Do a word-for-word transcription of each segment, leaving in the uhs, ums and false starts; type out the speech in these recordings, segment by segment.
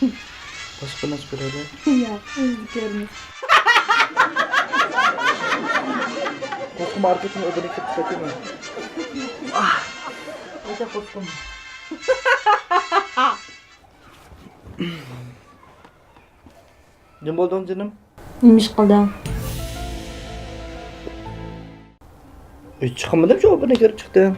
باشقا نەرسە كۆرەيلى. ياق، ئۆزى كۆرمىسۇن. قوسقۇم ئارقىدىن ئۆبىنى كېتىپ كەتتىمۇ؟ ئاھ! قايتا قوسقۇم. نېمە بولدۇڭ، جېنىم؟ نېمە ئىش قىلدىڭ؟ ھېچ چىقمىدىم، شۇ ئوبېرنى كىرىپ چىقتىم.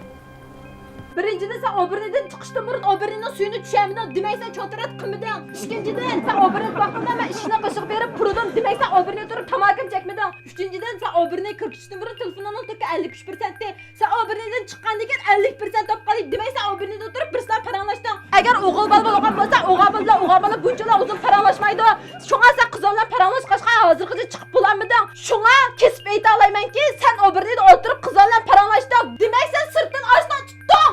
بىرىنچىدىن، سەن ئوبېرنىدىن چىقىشتىن بۇرۇن ئوبېرنىنىڭ سۈيىنى چۈشەرمىدىڭ، دېمەك، سەن چوترەت قىلمىدىڭ. ئىككىنچىدىن، سەن ئوبېرنى ۋاقتىدا مەن ئىشىكنىڭ قېشىغا بېرىپ تۇردۇم، دېمەك، سەن ئوبېرنى تۇرۇپ تاماكىنى چەكمىدىڭ. ئۈچىنچىدىن، سەن ئوبېرنى كىرگۈچىدىن بۇرۇن تېلېفونۇڭنىڭ توكى ئەللىك ئۈچ پىرسەنتتى. سەن ئوبېرنىدىن چىققاندىن كېيىن ئەللىك پىرسەنت بولۇپ قالدى، دېمەك، سەن ئوبېرنىدە ئولتۇرۇپ بىرسىلەن پاراڭلاشتىڭ. ئەگەر ئوغۇل بالا بولغان بولسا، ئوغۇل بالا، ئوغۇل بالا بۇنچىلا ئۇزۇن پاراڭلاشمايدۇ. شۇڭا سەن قىز بالا بىلەن پاراڭلاشقاچقا، ھازىرغىچە چىقىپ بولالمىدىڭ. شۇڭا كېسىپ ئېيتالايمەنكى، سەن ئوبېرنىدە ئولتۇرۇپ قىز بالا بىلەن پاراڭلاشتىڭ، دېمەك، سەن سىرتتىن ئاشنا تۇتتۇڭ.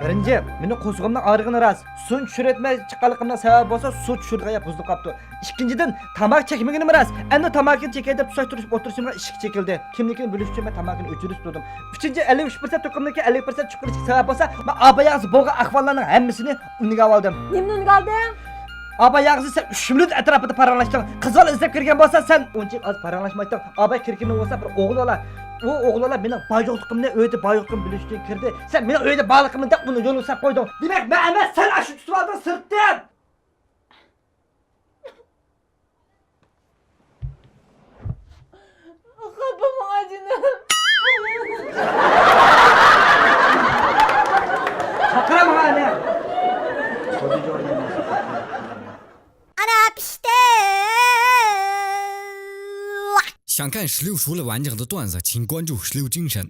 بىرىنچى، مېنىڭ قورسىقىمنىڭ ئاغرىغىنى راست. سۇنى چۈشۈرۈۋەتمەي چىققانلىقىمنىڭ سەۋەبى بولسا، سۇ چۈشۈرىدىغان يەر بۇزۇلۇپ قاپتۇ. ئىككىنچىدىن، تاماكا چەكمىگىنىم راست. ئەمدى تاماكىنى چېكەي دەپ سۇساش تۇرۇشۇپ ئولتۇرۇشۇمغا ئىشىك چېكىلدى. كىملىكىنى بىلىش ئۈچۈن مەن تاماكىنى ئۆچۈرۈپ تۇردۇم. ئۈچىنچى، ئەللىك ئۈچ پىرسەنت توكۇمدىكى ئەللىك پىرسەنت چۈشۈپ قېلىشى سەۋەب بولسا، مەن ئاباياغزى بولغان ئەھۋاللارنىڭ ھەممىسىنى ئۈنگە ئالدىم. نېمىنى ئۈنگە ئالدىڭ؟ ئاباياغزى، سەن ئۈچ مىنۇت ئەتراپىدا پاراڭلاشتىڭ. قىز بالا ئىزدەپ كىرگەن بولسا، سەن ئۇنچىلىك ئاز پاراڭلاشمايتتىڭ. ئاباي كىرگىنى بولسا بىر ئوغۇل بالا. ئۇ ئوغۇل بالا مېنىڭ باي يوقلۇقۇمنى، ئۆيدە باي يوقلۇقۇمنى بىلىش ئۈچۈن كىردى. سەن مېنىڭ ئۆيدە بارلىقىمنى دەپ ئۇنى يولغا ساپ قويدۇڭ. دېمەك، مەن ئەمەس، سەن ئاشۇ تۇتۇۋالدىڭ سىرتتىن. خاپا ماڭا جېنىم. چاقىرا ماڭا ئەنە. ئانا پىشتى. 想看十六除了完整的段子，请关注十六精神。